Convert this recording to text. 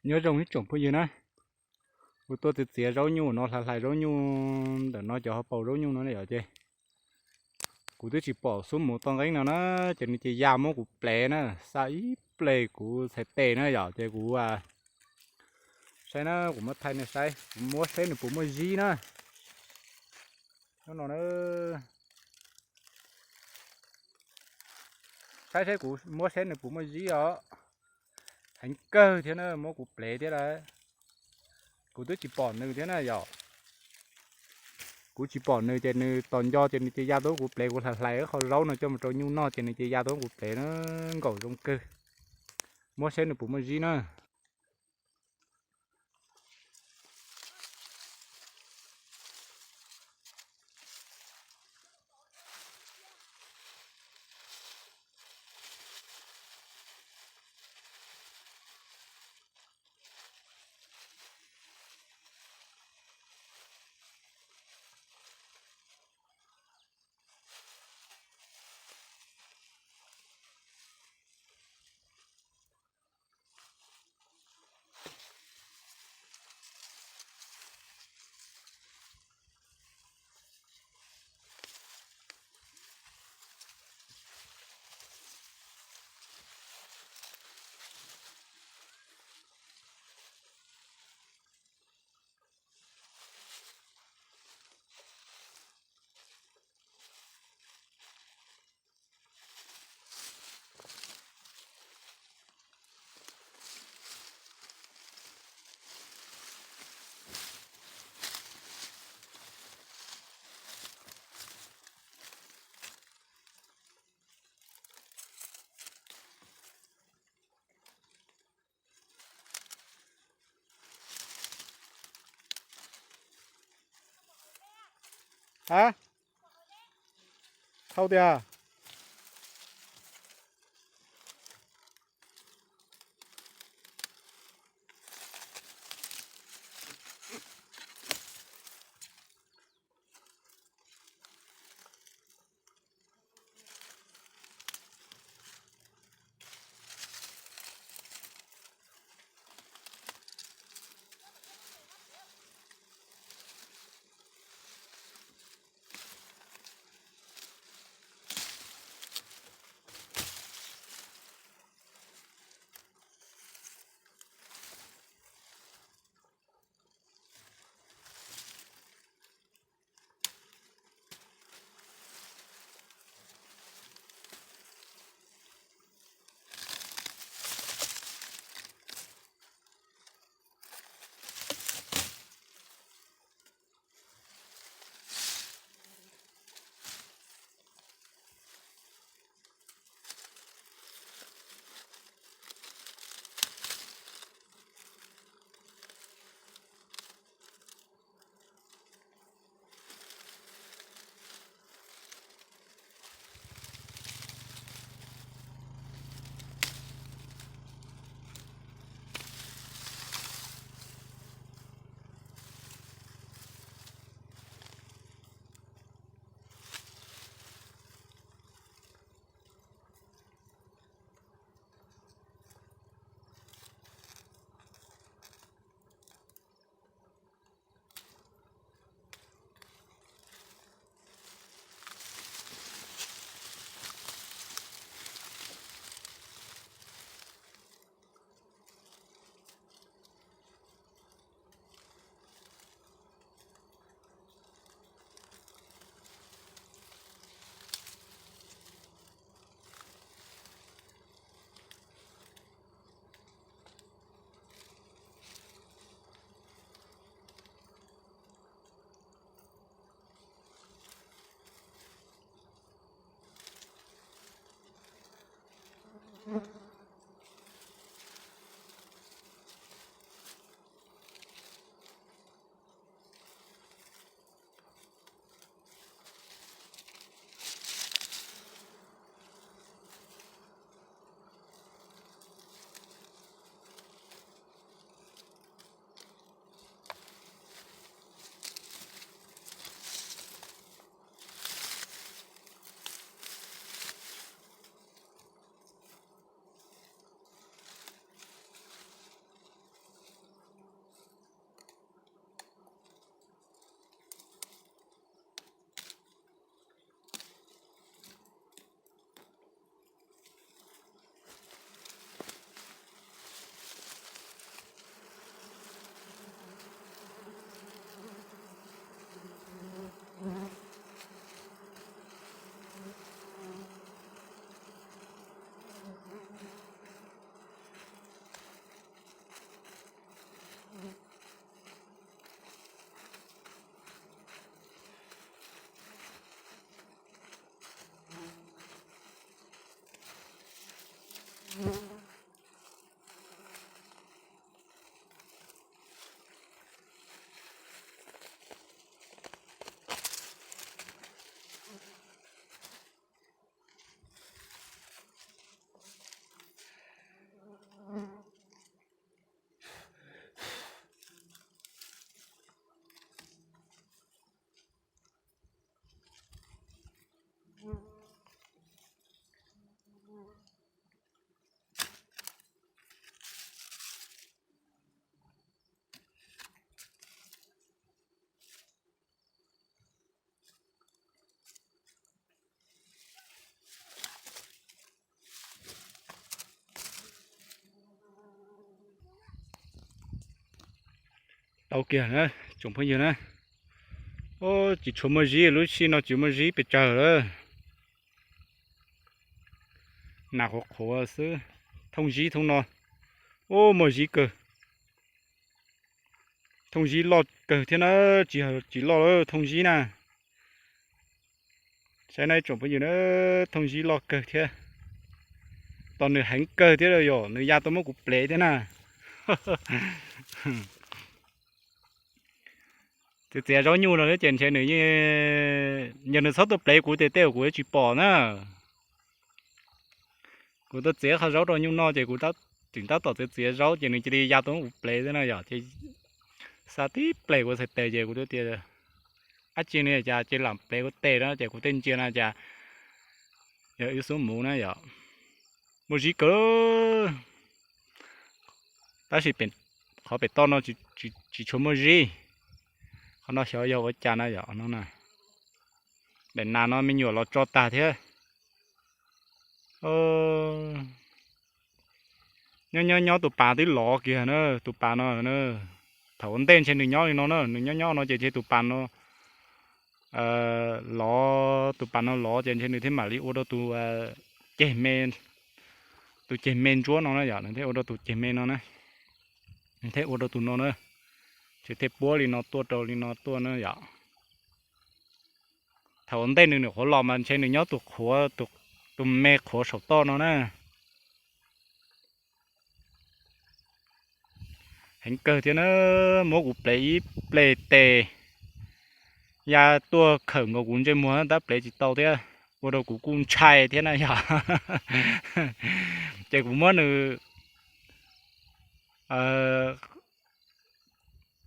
Nyob zoo ib tsoom phooj ywg na, kuv tuaj txiav txiav zaub nyuj no, hlais hlais zaub nyuj ntawm no, cov hauv paus zaub nyuj no yom, ces kuv twb tsis pom xub mus toj nqeeb no na, ces nws cia ya muab kuv plev na, xa ib ple kuv txhais tes na yom, ces kuv saib na, kuv muab thaij nej saib, kuv muab seb nws puas muaj zib na. Hnub no na, saib seb, kuv muab seb nws puas muaj zib os. Heev kawg thiab na, muab kuv plev thiab lawm. Kuv twb tsis pom nws thiab na yom. Kuv tsis pom nws ces nws tos nco ces nws cia ya tuaj kuv plev, kuv hlais hlais wb qho zaub no coj mus rau nyuj noj ces nws cia ya tuaj kuv plev na, nkaum zoo kawg. Muab seb nws puas muaj zib na. Hab, thauj tiag. Au kiag na, tsoom phooj ywg na. Tsis tshua muaj zib, lub sij no tsis muaj zib pes tsawg lawm. Nas qhuav qhuav xwb. Thooj zib thooj no, ub, muaj zib kawg. Thooj zib loj kawg thiab na, tsis, tsis loj lawm, thooj zib na. Saib na tsoom phooj ywg na, thooj zib loj kawg thiab. Tos nws heev kawg thiab yom, nws ya tuaj muab kuv plev thiab na. Txiav txiav zaub nyuj no ces ntshe nws, yog nws txhob tuaj plev kuv ces tej zaum kuv yuav tsis pom na. Kuv tuaj txiav qhov zaub rau nyuj noj ces kuv tseem tab tom txiav txiav zaub ces nws cia li ya tuaj muab kuv plev xwb na yom. Ces xa tib plev kuv txhais tes ces kuv tias, ab tsi ne, cas cia li lam plev kuv tes na, ces kuv tej ntsia na cas yog ib xub muv na yom. Muaj zib kawg, tab sis qhov pem toj no tsis tshua muaj zib. Qhov no xyov yog ua cas na yom no. Daim nas no me nyuam los tso tag thiab. Nyob nyob nyob tus pas twb lov kiag na, tus pas no. Thaum ua ntej ntshe nws nyob li no na, nws nyob nyob no ces ntshe tus pas no lov, tus pas no lov ces ntshe nws thiaj mam li ua rau tus ceg me, tus ceg me ntsuab no na yom, nws thiaj ua rau tus ceg me no na, nws thiaj ua rau tus no na, ntshe thiaj puab li no tuaj rau li no tuaj na yom. Thaum ua ntej nws nyuam qhuav los mas ntshe nws nyob tus qhuav, tus me qhuav saum toj no na. Heev kawg thiab na, muab kuv plev ib pliag tes, ya tuaj khawm nkaus kuv ntsej muag tab plev tsis tau thiab, ua rau kuv kuj ntshai thiab na yog. Ces kuv muab nws